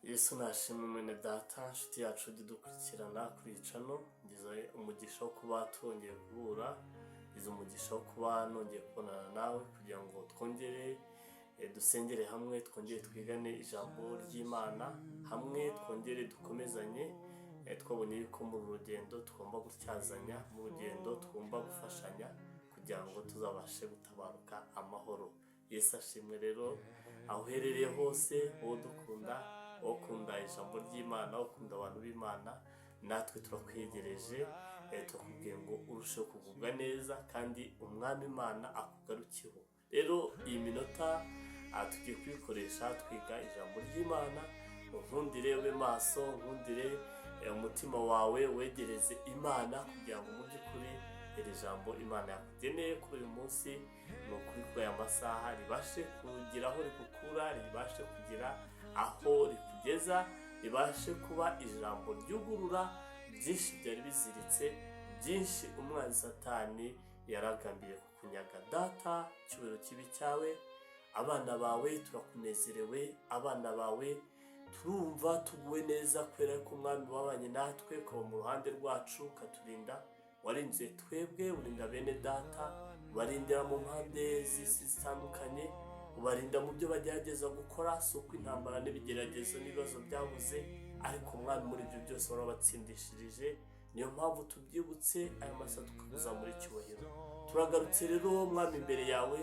Yesu nashimwe. Mwene data, nshuti yacu ujya udukurikirana kuri iyi channel, ngize umugisha wo kuba twongeye guhura, ngize umugisha wo kuba nongeye kubonana nawe kugira ngo twongere dusengere hamwe, twongere twigane ijambo ry'Imana hamwe, twongere dukomezanye. Twabonye yuko mu rugendo tugomba gutyazanya, mu rugendo tugomba gufashanya kugira ngo tuzabashe gutabaruka amahoro. Yesu ashimwe. Rero aho uherereye hose, wowe udukunda, wowe ukunda ijambo ry'Imana, wowe ukunda abantu b'Imana, natwe turakwegereje, turakubwiye ngo urusheho kugubwa neza kandi Umwami Imana akugarukeho. Rero iyi minota tugiye kuyikoresha twiga ijambo ry'Imana. Nkundire ube maso, nkundire umutima wawe wegereze Imana kugira ngo mu by'ukuri iri jambo Imana yakugeneye kuri uyu munsi, ni ukuri kuri aya masaha, ribashe kugira aho rigukura, ribashe kugira aho rikugeza, ribashe kuba ijambo ryugurura byinshi byari biziritse, byinshi umwanzi Satani yaragambiriye kukunyaga. Data, icyubahiro kibe icyawe. Abana bawe turakunezerewe, abana bawe turumva tuguwe neza kubera ko Umwami wabanye natwe, ukaba mu ruhande rwacu, ukaturinda. Warinze twebwe, urinda bene data, ubarindira mu mpande z'isi zitandukanye, ubarinda mu byo bagerageza gukora. Si uko intambara n'ibigeragezo n'ibibazo byabuze, ariko Umwami, muri ibyo byose warabatsindishirije. Niyo mpamvu tubyibutse aya masaha tukakuzamura icyubahiro. Turagarutse rero, Mwami, imbere yawe,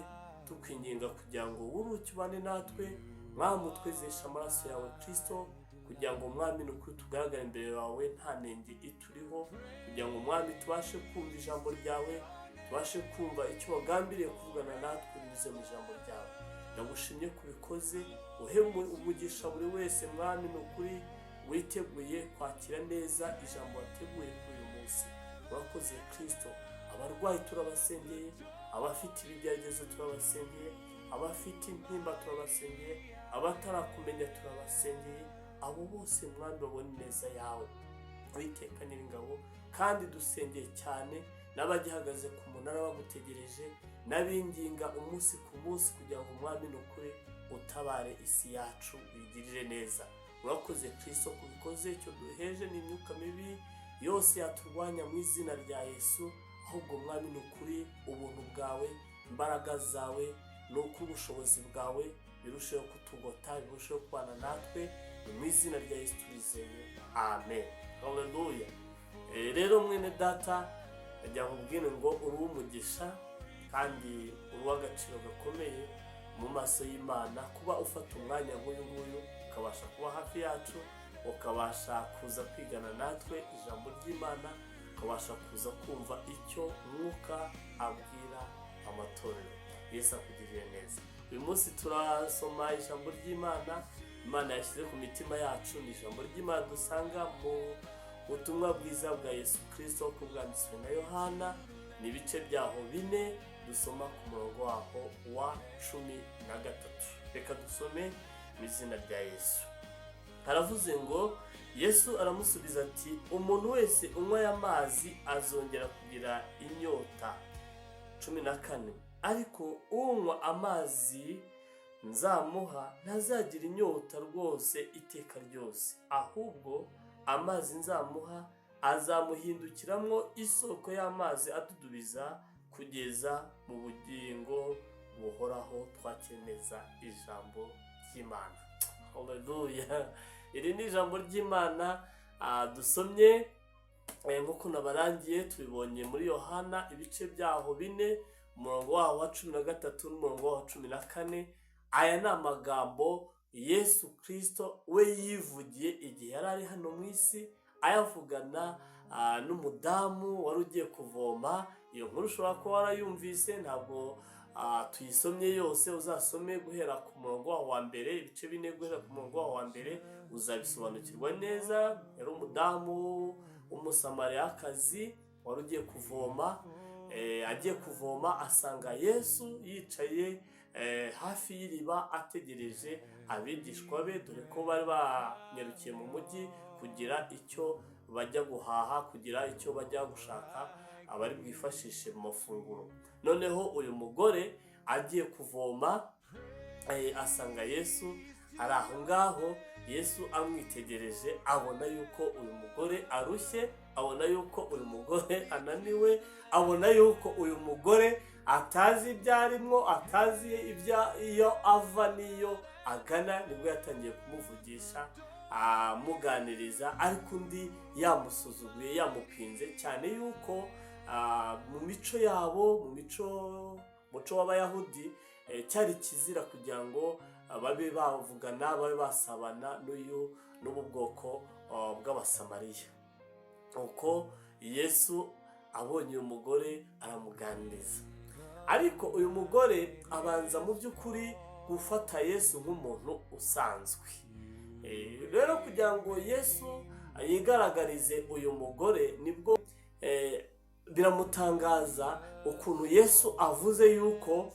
tukwinginga kugira ngo wuruke ubane natwe. Mwami, utwezeshe amaraso yawe Kirisito, kugira ngo, Mwami, ni ukuri tugaragare imbere yawe nta nenge ituriho, kugira ngo, Mwami, tubashe kumva ijambo ryawe, tubashe kumva icyo wagambiriye kuvugana natwe binyuze mu ijambo ryawe. Ndagushimye kubikoze. Uhe umugisha buri wese, Mwami, ni ukuri witeguye kwakira neza ijambo wateguye kuri uyu munsi. Urakoze, Kirisito. Abarwayi turabasengeye, abafite ibigeragezo turabasengeye, abafite intimba turabasengeye, abatarakumenya turabasengeye. Abo bose, Mwami, babona ineza yawe, Uwiteka Nyiringabo. Kandi dusengeye cyane n'abagihagaze ku munara bagutegereje, n'abinginga umunsi ku munsi kugira ngo, Umwami, ni ukuri utabare isi yacu, uyigirire neza. Urakoze, Kirisito, kubikoze. Icyo duheje ni imyuka mibi yose yaturwanya mu izina rya Yesu. Ahubwo, Mwami, ni ukuri ubuntu bwawe, imbaraga zawe, ni uko ubushobozi bwawe birusheho kutugota, birusheho kubana natwe. Ni mu izina rya Yesu turizeye, amen. Haleluya. Rero mwene data, ndagira ngo ubwire ngo uri uw'umugisha kandi uri uw'agaciro gakomeye mu maso y'Imana, kuba ufata umwanya nk'uyu nguyu ukabasha kuba hafi yacu, ukabasha kuza kwigana natwe ijambo ry'Imana, ukabasha kuza kumva icyo Mwuka abwira amatorero. Yesu akugirire neza. Uyu munsi turasoma ijambo ry'Imana Imana yashyize ku mitima yacu. Ni ijambo ry'Imana dusanga mu butumwa bwiza bwa Yesu Kirisito uko bwanditswe na Yohana. Ni ibice byaho bine, dusoma ku murongo waho wa 13. Reka dusome mu izina rya Yesu. Haravuze ngo: "Yesu aramusubiza ati: 'Umuntu wese unywa aya mazi azongera kugira inyota.' 14: 'Ariko unywa amazi nzamuha ntazagira inyota rwose iteka ryose, ahubwo amazi nzamuha azamuhindukiramo isoko y'amazi adudubiza kugeza mu bugingo buhoraho.'" Twakire neza ijambo ry'Imana. Haleluya. Iri ni ijambo ry'Imana dusomye. Nk'uko nabarangiye, tubibonye muri Yohana ibice byaho bine, umurongo waho wa 13 n'umurongo waho wa 14. Aya ni amagambo Yesu Kirisito we yivugiye igihe yari ari hano mu isi, ayavugana n'umudamu wari ugiye kuvoma. Iyo nkuru ushobora kuba warayumvise. Ntabwo tuyisomye yose, uzasome guhera ku murongo waho wa mbere, ibice bine guhera ku murongo waho wa mbere, uzabisobanukirwa neza. Yari umudamu w'Umusamariyakazi wari ugiye kuvoma. Agiye kuvoma asanga Yesu yicaye hafi y'iriba ategereje abigishwa be, dore ko bari banyarukiye mu mujyi kugira icyo bajya guhaha, kugira icyo bajya gushaka abari bwifashishe mu mafunguro. Noneho uyu mugore agiye kuvoma, asanga Yesu ari aho ngaho. Yesu amwitegereje abona yuko uyu mugore arushye, abona yuko uyu mugore ananiwe, abona yuko uyu mugore atazi ibyo arimo, atazi iyo ava n'iyo agana. Nibwo yatangiye kumuvugisha, amuganiriza, ariko undi yamusuzuguye, yamupinze cyane yuko mu mico yabo, mu muco w'Abayahudi, cyari kizira kugira ngo babe bavugana, babe basabana n'ubu bwoko bw'Abasamariya. Uko Yesu abonye uyu mugore aramuganiriza, ariko uyu mugore abanza mu by'ukuri gufata Yesu nk'umuntu usanzwe. Rero kugira ngo Yesu yigaragarize uyu mugore, nibwo biramutangaza ukuntu Yesu avuze yuko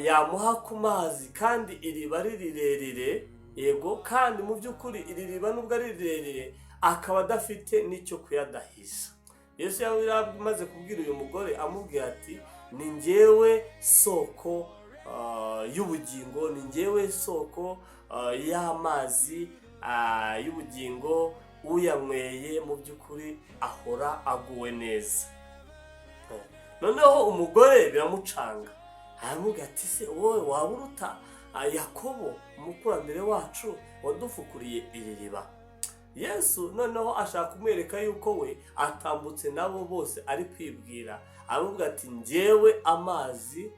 yamuha ku mazi kandi iriba ari rirerire. Yego, kandi mu by'ukuri iri riba nubwo ari rirerire, akaba adafite n'icyo kuyadahisha. Yesu yari amaze kubwira uyu mugore, amubwira ati: "Ni njyewe soko y'ubugingo, ni njyewe soko y'amazi y'ubugingo, uyanyweye mu by'ukuri ahora aguwe neza." Noneho umugore biramucanga, aramubwira ati: "Se wowe waba uruta Yakobo umukurambere wacu wadufukuriye iri riba?" Yesu noneho ashaka kumwereka yuko we atambutse nabo bose ari kwibwira, aramubwira ati: "Njyewe amazi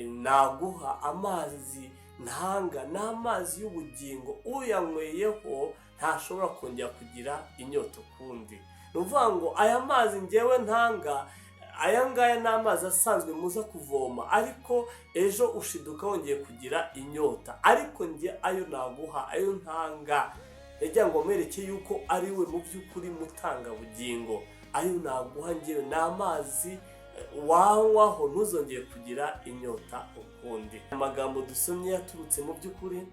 naguha, amazi ntanga ni amazi y'ubugingo, uyanyweyeho ntashobora kongera kugira inyota ukundi." Ni ukuvuga ngo aya mazi ngewe ntanga, aya ngaya ni amazi asanzwe muza kuvoma, ariko ejo ushiduka wongeye kugira inyota, ariko njye ayo naguha, ayo ntanga, yagira ngo mwereke yuko ari we mu by'ukuri mutangabugingo. Ayo naguha ngewe ni amazi wanywaho ntuzongere kugira inyota ukundi. Amagambo dusomye yaturutse mu by'ukuri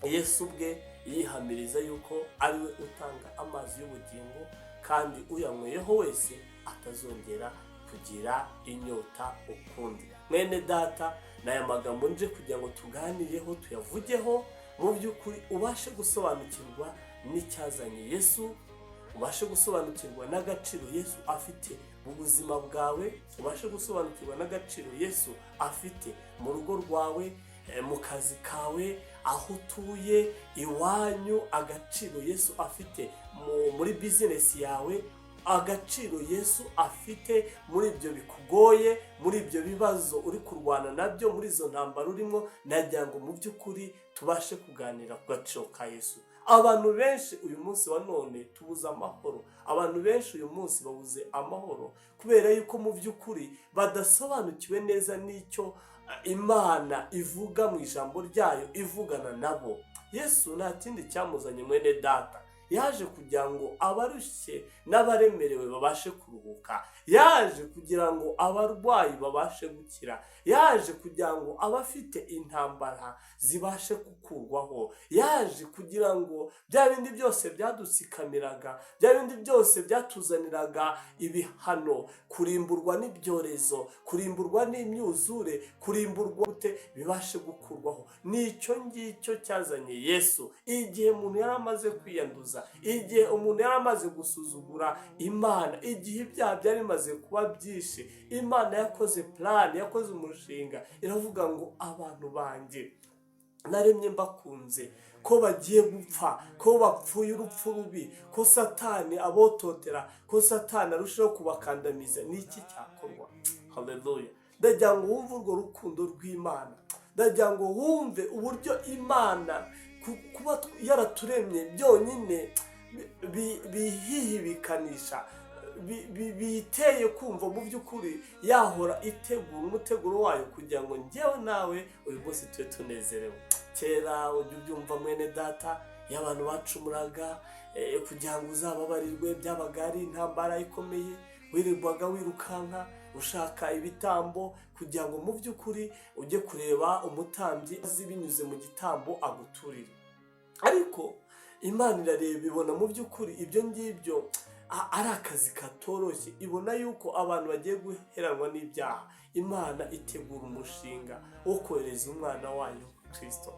Yesu ubwe yihamiriza yuko ari we utanga amazi y'ubugingo, kandi uyanyweyeho wese atazongera kugira inyota ukundi. Mwene data, ni aya magambo nje kugira ngo tuganireho, tuyavugeho, mu by'ukuri ubashe gusobanukirwa n'icyazanye Yesu, ubashe gusobanukirwa n'agaciro Yesu afite mu buzima bwawe, ubashe gusobanukirwa n'agaciro Yesu afite mu rugo rwawe, mu kazi kawe, aho utuye iwanyu, agaciro Yesu afite muri bizinesi yawe, agaciro Yesu afite muri ibyo bikugoye, muri ibyo bibazo uri kurwana nabyo, muri izo ntambara urimo. Nagira ngo mu by'ukuri tubashe kuganira ku gaciro ka Yesu. Abantu benshi uyu munsi wa none tubuze amahoro. Abantu benshi uyu munsi babuze amahoro kubera yuko mu by'ukuri badasobanukiwe neza n'icyo Imana ivuga mu ijambo ryayo ivugana nabo. Yesu nta kindi cyamuzanye, mwene data, yaje kugira ngo abarushye n'abaremerewe babashe kuruhuka, yaje kugira ngo abarwayi babashe gukira, yaje kugira ngo abafite intambara zibashe gukurwaho, yaje kugira ngo bya bindi byose byadutsikamiraga, bya bindi byose byatuzaniraga ibihano, kurimburwa n'ibyorezo, kurimburwa n'imyuzure, kurimburwa gute, bibashe gukurwaho. Nicyo ngicyo cyazanye Yesu. Igihe umuntu yari amaze kwiyanduza, igihe umuntu yari amaze gusuzugura Imana, igihe ibyaha byari bimaze kuba byinshi, Imana yakoze plan, yakoze umushinga, iravuga ngo: "Abantu banjye naremye mbakunze, ko bagiye gupfa, ko bapfuye urupfu rubi, ko Satani abototera, ko Satani arushaho kubakandamiza, ni iki cyakorwa?" Haleluya! Ndagira ngo wumve urwo rukundo rw'Imana, ndagira ngo wumve uburyo Imana kuba yaraturemye byonyine bihihibikanisha, biteye kumva mu by'ukuri yahora itegura umuteguro wayo kugira ngo njyewe nawe uyu munsi tube tunezerewe. Kera ujya ubyumva, mwene data, iyo abantu bacumuraga, kugira ngo uzababarirwe byabaga ari intambara ikomeye. Wirirwaga wirukanka ushaka ibitambo kugira ngo mu by'ukuri ujye kureba umutambyi azi binyuze mu gitambo aguturire. Ariko Imana irareba ibona mu by'ukuri ibyo ngibyo ari akazi katoroshye, ibona yuko abantu bagiye guheranwa n'ibyaha. Imana itegura umushinga wo kohereza umwana wayo Kirisito.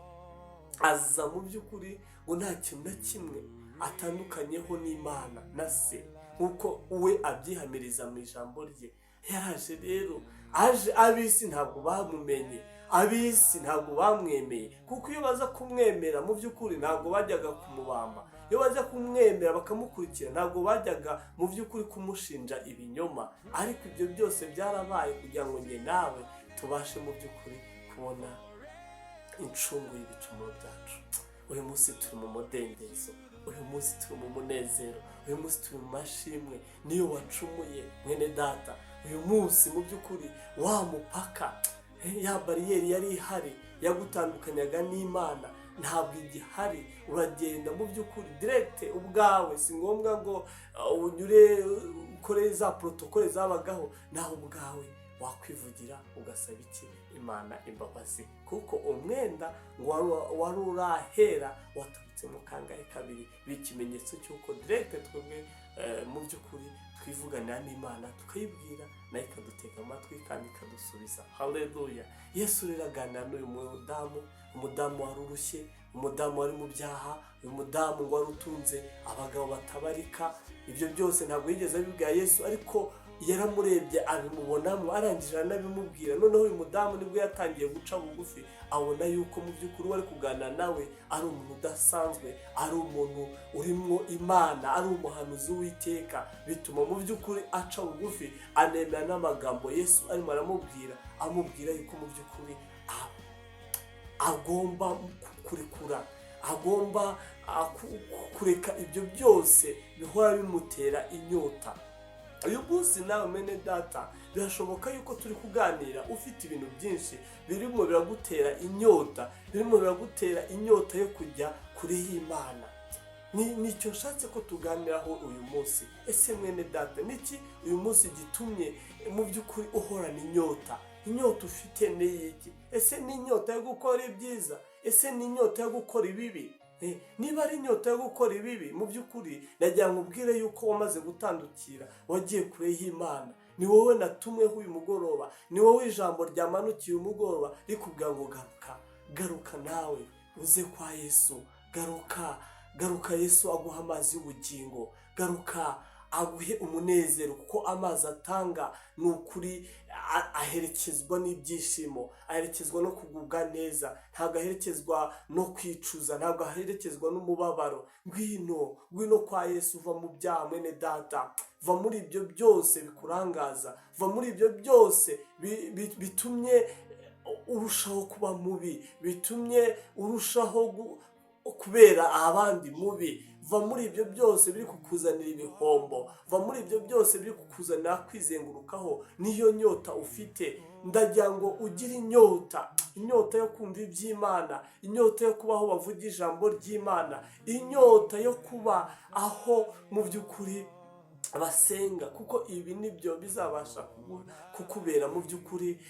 Aza mu by'ukuri ngo nta kintu na kimwe atandukanyeho n'Imana na Se, nk'uko we abyihamiriza mu ijambo rye. Yaraje rero, aje ab'isi ntabwo bamumenye, ab'isi ntabwo bamwemeye, kuko iyo baza kumwemera mu by'ukuri ntabwo bajyaga kumubamba. Iyo bajya kumwemera bakamukurikira, ntabwo bajyaga mu by'ukuri kumushinja ibinyoma. Ariko ibyo byose byarabaye kugira ngo njye nawe tubashe mu by'ukuri kubona incungu y'ibicumuro byacu. Uyu munsi turi mu mudendezo, uyu munsi turi mu munezero, uyu munsi turi mu mashimwe. Niyo wacumuye, mwene data, uyu munsi mu by'ukuri wa mupaka, ya bariyeri yari ihari yagutandukanyaga n'Imana ntabwo igihari. Uragenda mu by'ukuri direct ubwawe, si ngombwa ngo unyure ukore za protocole zabagaho. Nawe ubwawe wakwivugira ugasaba iki? Imana imbabazi, kuko umwenda ngo wari urahera waturutsemo kangahe? Kabiri. Ikimenyetso cy'uko direct twebwe mu by'ukuri twivuganira n'Imana, tukayibwira, nayo ikadutega amatwi kandi ikadusubiza. Haleluya! Yesu rero aganira n'uyu mudamu, umudamu wari urushye, umudamu wari mu byaha, uyu mudamu ngo wari utunze abagabo batabarika. Ibyo byose ntabwo yigeze abibwira Yesu, ariko yaramurebye abimubonamo, arangije aranabimubwira. Noneho uyu mudamu nibwo yatangiye guca bugufi, abona yuko mu by'ukuri uwo ari kuganira nawe ari umuntu udasanzwe, ari umuntu urimwo Imana, ari umuhanuzi w'Uwiteka. Bituma mu by'ukuri aca bugufi, anemera n'amagambo Yesu arimo aramubwira, amubwira yuko mu by'ukuri agomba kurekura, agomba kureka ibyo byose bihora bimutera inyota. Uyu munsi nawe, mwene data, birashoboka yuko turi kuganira ufite ibintu byinshi birimo biragutera inyota, birimo biragutera inyota yo kujya kure y'Imana. Nicyo nshatse ko tuganiraho uyu munsi. Ese mwene data, niki uyu munsi gitumye mu by'ukuri uhorana inyota? Inyota ufite ni iki? Ese ni inyota yo gukora ibyiza? Ese ni inyota yo gukora ibibi? Niba ari inyota yo gukora ibibi, mu by'ukuri nagira ngo ubwire yuko wamaze gutandukira, wagiye kure y'Imana. Ni wowe natumweho uyu mugoroba, ni wowe ijambo ryamanukiye uyu mugoroba rikubwira ngo garuka, garuka nawe uze kwa Yesu, garuka, garuka Yesu aguha amazi y'ubugingo, garuka aguhe umunezero, kuko amazi atanga ni ukuri aherekezwa n'ibyishimo, aherekezwa no kugubwa neza, ntabwo aherekezwa no kwicuza, ntabwo aherekezwa n'umubabaro. Ngwino, ngwino kwa Yesu, uva mu byaha, mwene data, va muri ibyo byose bikurangaza, va muri ibyo byose bitumye urushaho kuba mubi, bitumye urushaho kubera abandi mubi. Va muri ibyo byose biri kukuzanira ibihombo, va muri ibyo byose biri kukuzanira kwizengurukaho. Niyo nyota ufite, ndagira ngo ugire inyota, inyota yo kumva iby'Imana, inyota yo kuba aho bavuga ijambo ry'Imana, inyota yo kuba aho mu by'ukuri basenga, kuko ibi nibyo bizabasha kukubera mu by'ukuri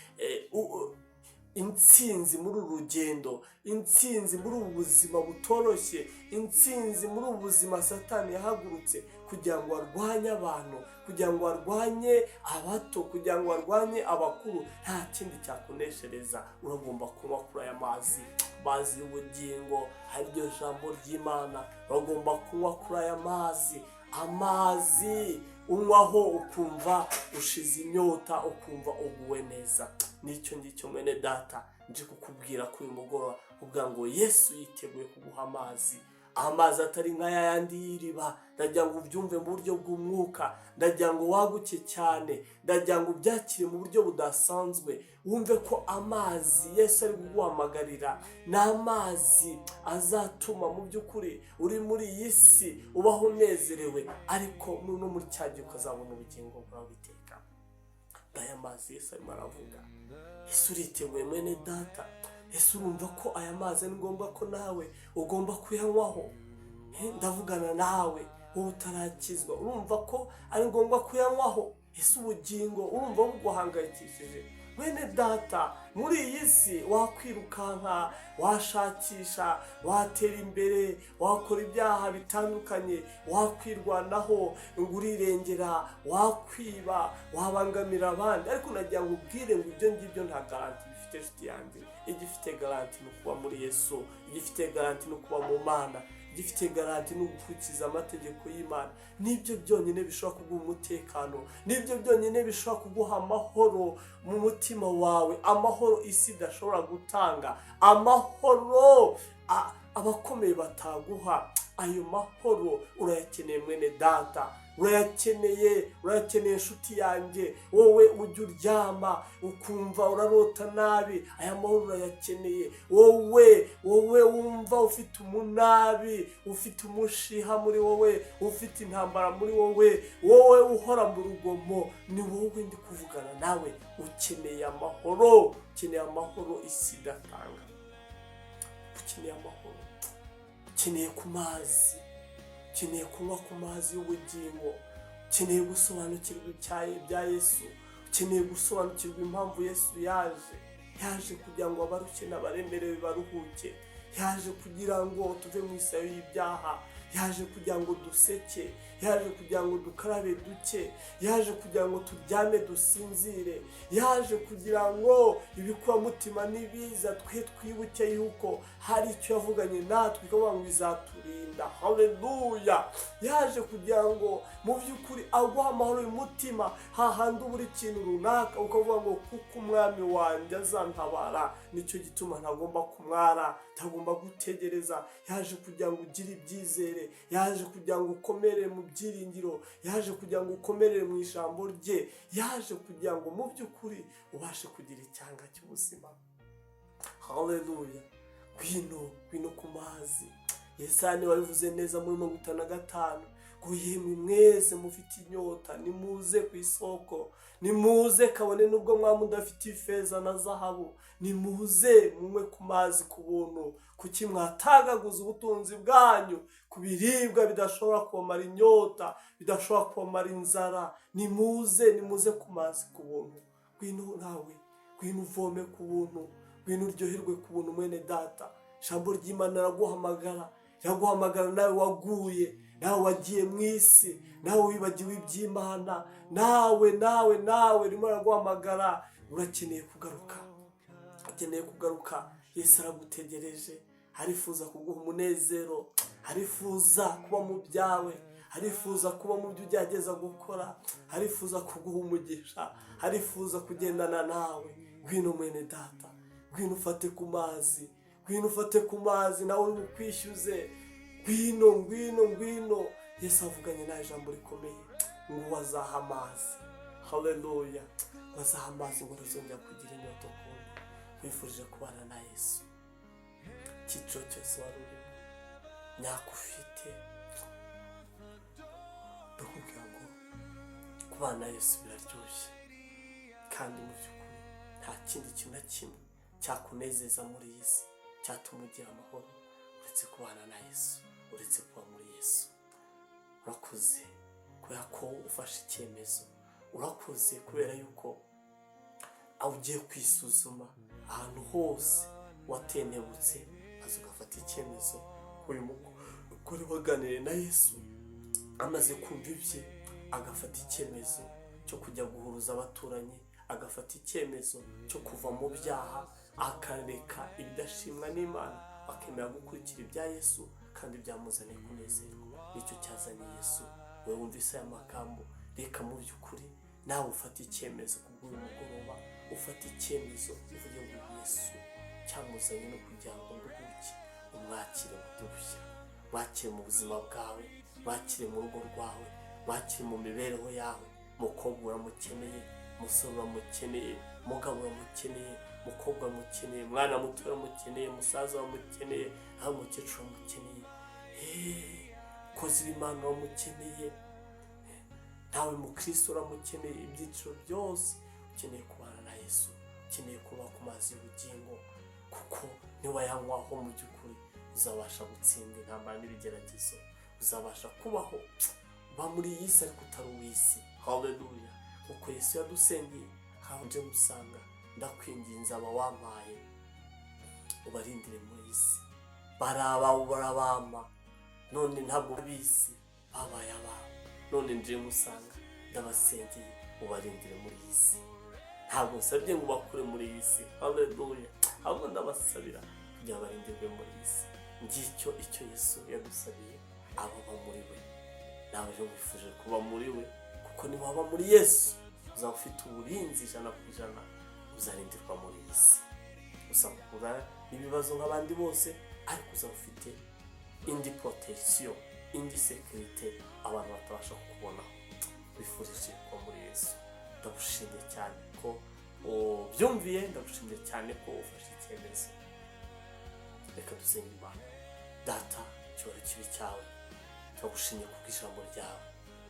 intsinzi muri uru rugendo, intsinzi muri ubu buzima butoroshye, intsinzi muri ubu buzima Satani yahagurutse kugira ngo arwanye abantu, kugira ngo arwanye abato, kugira ngo arwanye abakuru. Nta kindi cyakuneshereza, uragomba kunywa kuri aya mazi, mazi y'ubugingo, ariryo jambo ry'Imana. Uragomba kunywa kuri aya mazi, amazi unywaho ukumva ushize inyota, ukumva uguwe neza. Nicyo ngicyo, mwene data, nje kukubwira ko uyu mugoroba kuvuga ngo Yesu yiteguye kuguha amazi, amazi atari nka yandi y'iriba. Ndagira ngo ubyumve mu buryo bw'umwuka, ndagira ngo waguke cyane, ndagira ngo ubyakire mu buryo budasanzwe, wumve ko amazi Yesu ari kuguhamagarira ni amazi azatuma mu by'ukuri uri muri iyi si ubaho unezerewe, ariko no muri cya gihe ukazabona ubugingo bwawe iteka. Aya mazi Yesu arimo aravuga. Ese uriteguye, mwene data? Ese urumva ko aya mazi ari ngombwa ko nawe ugomba kuyanywaho? Ndavugana nawe wowe utarakizwa, urumva ko ari ngombwa kuyanywaho? Ese ubugingo urumva buguhangayikishije, mwene data? Muri iyi si wakwirukanka, washakisha, watera imbere, wakora ibyaha bitandukanye, wakwirwanaho ngo urirengera, wakwiba, wabangamira abandi, ariko nagira ngo ubwire ngo ibyo ngibyo nta garantie. gifite, inshuti yanjye. Igifite garantie ni ukuba muri Yesu. Igifite garantie ni ukuba mu Mana. Igifite garantie ni ugukurikiza amategeko y'Imana. Nibyo byonyine bishobora kuguha umutekano, nibyo byonyine bishobora kuguha amahoro mu mutima wawe, amahoro isi idashobora gutanga, amahoro abakomeye bataguha. Ayo mahoro urayakeneye, mwene data, urayakeneye, urayakeneye, inshuti yanjye. Wowe ujya uryama ukumva urarota nabi, aya mahoro urayakeneye. Wowe wumva ufite umunabi, ufite umushiha muri wowe, ufite intambara muri wowe, wowe uhora mu rugomo, ni wowe ndi kuvugana nawe. Ukeneye amahoro, ukeneye amahoro isi idatanga. Ukeneye amahoro, ukeneye ku mazi, ukeneye kunywa ku mazi y'ubugingo, ukeneye gusobanukirwa ibya Yesu, ukeneye gusobanukirwa impamvu Yesu yaje. Yaje kugira ngo abarushye n'abaremerewe baruhuke, yaje kugira ngo tuve mu isayo y'ibyaha, yaje kugira ngo duseke, yaje kugira ngo dukarabe duke, yaje kugira ngo turyame dusinzire, yaje kugira ngo ibikuramutima nibiza twe twibuke yuko hari icyo yavuganye natwe, ikavuga ngo izaturinda. Haleluya! Yaje kugira ngo mu by'ukuri aguhe amahoro y'umutima, hahandi ubura ikintu runaka ukavuga ngo kuko umwami wanjye azantabara, nicyo gituma ntagomba kumwara, ntagomba gutegereza. Yaje kugira ngo ugire ibyizere, yaje kugira ngo ukomere mu byiringiro, yaje kugira ngo ukomerere mu ijambo rye, yaje kugira ngo mu by'ukuri ubashe kugira icyanga cy'ubuzima. Haleluya! Ngwino, ngwino ku mazi. Yesaya niwe wabivuze neza muri 55 ngo: "Yemwe mwese mufite inyota, nimuze ku isoko, nimuze kabone nubwo mwaba mudafite ifeza na zahabu, nimuze munywe ku mazi ku buntu. Kuki mwatagaguza ubutunzi bwanyu ku biribwa bidashobora kubamara inyota, bidashobora kubamara inzara? Nimuze, nimuze ku mazi ku buntu." Ngwino nawe, ngwino uvome ku buntu, ngwino uryoherwe ku buntu, mwene data. Ijambo ry'Imana riraguhamagara, riraguhamagara nawe waguye, nawe wagiye mu isi, nawe wibagiwe iby'Imana, nawe, nawe, nawe ririmo riraguhamagara. Urakeneye kugaruka, ukeneye kugaruka. Yesu aragutegereje, arifuza kuguha umunezero, arifuza kuba mu byawe, arifuza kuba mu byo ugerageza gukora, arifuza kuguha umugisha, arifuza kugendana nawe. Ngwino, mwene data, ngwino ufate ku mazi, ngwino ufate ku mazi, nawe uri bukwishyuze. Ngwino, ngwino, ngwino. Yesu avuganye nawe ijambo rikomeye ngo wazaha amazi. Haleluya! Wazaha amazi ngo ntazongera kugira inyota ukundi. Nkwifurije kubana na Yesu. Icyiciro cyose wari urimo, myaka ufite, ndakubwira ngo kubana na Yesu biraryoshye, kandi mu by'ukuri nta kindi kintu na kimwe cyakunezeza muri iyi si, cyatuma ugira amahoro, uretse kubana na Yesu, uretse kuba muri Yesu. Urakoze kubera ko ufashe icyemezo, urakoze kubera yuko aho ugiye kwisuzuma ahantu hose watentebutse, maze ugafata icyemezo. Uyu mugore waganiriye na Yesu, amaze kumva ibye, agafata icyemezo cyo kujya guhuruza abaturanyi, agafata icyemezo cyo kuva mu byaha, akareka ibidashimwa n'Imana, akemera gukurikira ibya Yesu, kandi byamuzaniye kunezerwa. Nicyo cyazanye Yesu. Wowe wumvise aya magambo, reka mu by'ukuri nawe ufate icyemezo kubw'uyu mugoroba, ufate icyemezo uvuge ngo Yesu cyamuzanye no kugira ngo nduhuke. Umwakire bundi bushya, mwakire mu buzima bwawe, mwakire mu rugo rwawe, mwakire mu mibereho yawe. Mukobwa uramukeneye, musore uramukeneye, mugabo uramukeneye, mukobwa uramukeneye, mwana muto uramukeneye, musaza uramukeneye, nawe mukecuru uramukeneye, mukozi w'Imana uramukeneye, nawe mukristo uramukeneye. Ibyiciro byose ukeneye kubana na Yesu, ukeneye kunywa ku mazi y'ubugingo, kuko niwayanywaho mu by'ukuri uzabasha gutsinda intambara n'ibigeragezo, uzabasha kubaho uba muri iyi si ariko utari uw'isi. Haleluya! Kuko Yesu yadusengeye nje musanga: "Ndakwinginze, aba wampaye ubarindire muri iyi si. Bari abawe, urabampa, none ntabwo b'isi, babaye abawe. None nje musanga, ndabasengeye, ubarindire muri iyi si." Ntabwo nsabye ngo bakure muri iyi si, haleluya, ahubwo ndabasabira kugira ngo barindirwe muri iyi si. Ngicyo icyo Yesu yadusabiye ababa muri we. Nawe rero wifuje kuba muri we, kuko niwaba muri Yesu uzaba ufite uburinzi 100%, uzarindirwa muri iyi si. Uzahura n'ibibazo nk'abandi bose, ariko uzaba ufite indi protection, indi sécurité abantu batabasha kukubonaho. Wifurije kuba muri Yesu. Ndagushimye cyane ko ubyumviye, ndagushimye cyane ko ufashe icyemezo. Reka dusenge Imana. Data, icyubahiro kibe icyawe. Turagushimye kubw'ijambo ryawe,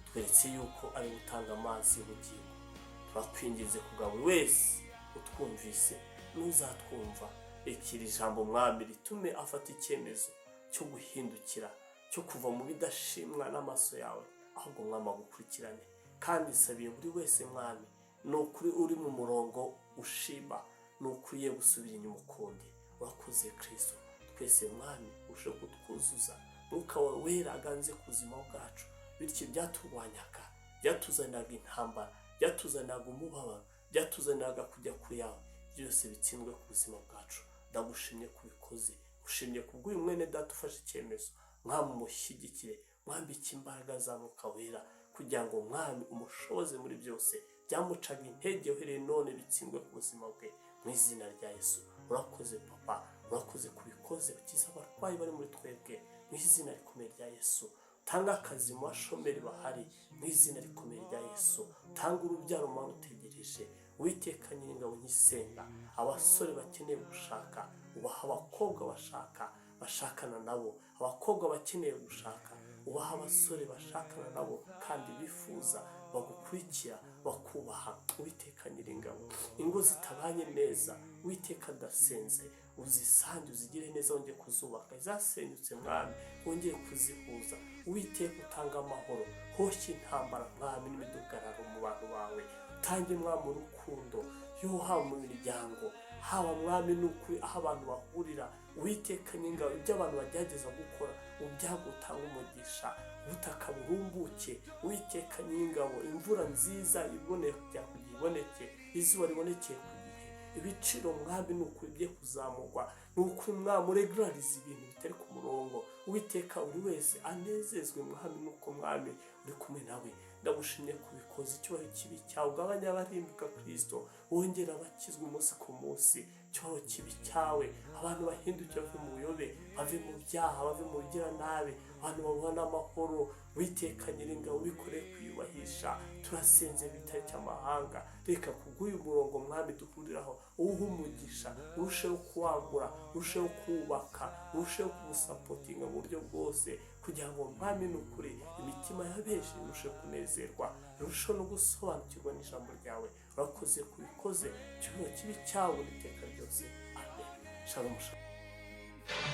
tweretse yuko ari gutanga amazi y'ubugingo. Turakwinginze kubwa buri wese utwumvise n'uzatwumva, reka iri jambo, Mwami, ritume afata icyemezo cyo guhindukira, cyo kuva mu bidashimwa n'amaso yawe, ahubwo, Mwami, agukurikirane. Kandi nsabiye buri wese, Mwami, ni ukuri uri mu murongo ushima, ni ukuri ye gusubira inyuma ukundi. Urakoze, Kristo. Twese, Mwami, urusheho kutwuzuza Mwuka wawe Wera, aganze ku buzima bwacu, bityo ibyaturwanyaga, byatuzaniraga intambara, byatuzaniraga umubabaro, byatuzaniraga kujya kure yawe, byose bitsindwe ku buzima bwacu. Ndagushimye kubikoze. Ushimye kubw'uyu mwene data ufashe icyemezo. Mwami, umushyigikire, mwambike imbaraga za Mwuka Wera, kugira ngo, Mwami, umushoboze muri byose byamucaga intege. Uhereye none bitsindwe ku buzima bwe mu izina rya Yesu. Urakoze, Papa, urakoze kubikoze. Ukiza abarwayi bari muri twebwe mu izina rikomeye rya Yesu. Tanga akazi mu bashomeri bahari mu izina rikomeye rya Yesu. Tanga urubyaro mu barutegereje. Uwiteka Nyiringabo, nkisenga, abasore bakeneye gushaka ubaha abakobwa bashaka bashakana nabo, abakobwa bakeneye gushaka ubaha abasore bashakana nabo kandi bifuza, bagukurikira, bakubaha. Uwiteka Nyiringabo, ingo zitabanye neza, Uwiteka, ndasenze uzisange, uzigire neza, wongeye kuzubaka izasenyutse, Mwami, wongeye kuzihuza. Uwiteka, utanga amahoro, hoshya intambara, Mwami, n'imidugararo mu bantu bawe. Utange, Mwami, urukundo yo haba mu miryango, haba, Mwami, n'ukuri aho abantu bahurira. Uwiteka Nyiringabo, ibyo abantu bagerageza gukora ubyago, utanga umugisha, ubutaka burumbuke. Uwiteka Nyiringabo, imvura nziza iboneye kujya ku gihe iboneke, izuba ribonekeye ku gihe. Ibiciro, Mwami, ni ukuri bigiye kuzamurwa, ni ukuri, Mwami, uregularize ibintu bitari ku murongo. Uwiteka, buri wese anezezwe, Mwami, nuko, Mwami, uri kumwe nawe. Ndagushimye kubikoze. Icyubahiro kibe icyawe. Ugabanya abarimbuka, Kirisito, wongera abakizwa umunsi ku munsi. Icyubahiro kibe icyawe. Abantu bahindukire, bave mu buyobe, bave mu byaha, bave mu bigiranabi, abantu babona amahoro. Witeka Nyiringabo, bikoreye kwiyubahisha. Turasenze bitari cy'amahanga, reka kubw'uyu murongo, Mwami, duhuriraho, uwuhe umugisha, urusheho kuwagura, urusheho kuwubaka, urusheho kuwusupportinga mu buryo bwose, kugira ngo, Mwami, ni ukuri imitima ya benshi irusheho kunezerwa, irusheho no gusobanukirwa n'ijambo ryawe. Urakoze kubikoze. Icyubahiro kibe icyawe iteka ryose. Amen. Shalom, shalom.